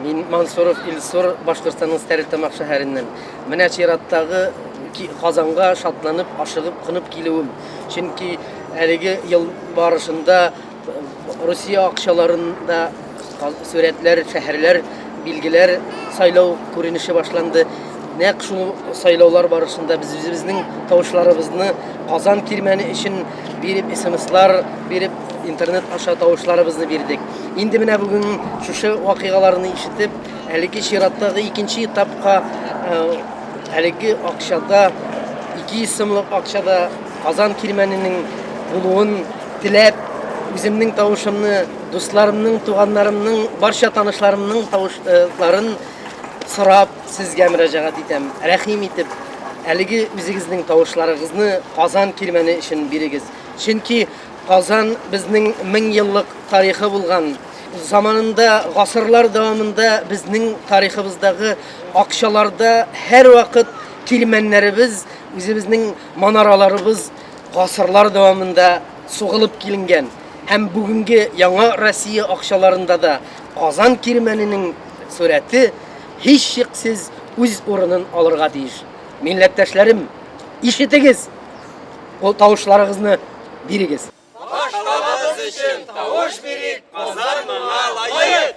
Мин Мансуров Илсур, Башкортстанның Стәрлетамак шәһәреннән. Менә чираттагы Казанга шатланып, ашыгып, кынып килүем. Чөнки әлеге ел барышында Русия акчаларында сурәтләр, шәһәрләр, билгеләр сайлау күренеше башланды. Нәкъ шул сайлаулар барышында без үзебезнең тавышларыбызны Казан кирмәне өчен биреп, смслар биреп, интернет аша тавышларыбызны бирдек. Инде менә бүген шушы вакыйгаларны ишетеп, әлеге чираттагы икенче этапка э, әлеге акчада 200 сумлык акчада Казан кирмәненең булуын теләп, үземнең тавышымны, дусларымның, туганнарымның, барча танышларымның тавышларын сорап сезгә мөрәҗәгать итәм. Рәхим итеп, әлеге үзегезнең тавышларыгызны Казан кирмәне өчен бирегез. Чөнки Казан безнең 1000 еллык тарихы булган. Заманында, гасырлар дәвамында безнең тарихыбыздагы акчаларда һәрвакыт кирмәннәребез, үзебезнең манараларыбыз гасырлар дәвамында сугылып киленгән. Һәм бүгенге яңа Россия акчаларында да Казан кирмәненең сурәте һичшиксез үз урынын алырга тиеш. Милләттәшләрем, ишетегез! Ул тавышларыгызны бирегез. Башкалабыз өчен тавыш бирик, Казан моңа лаек!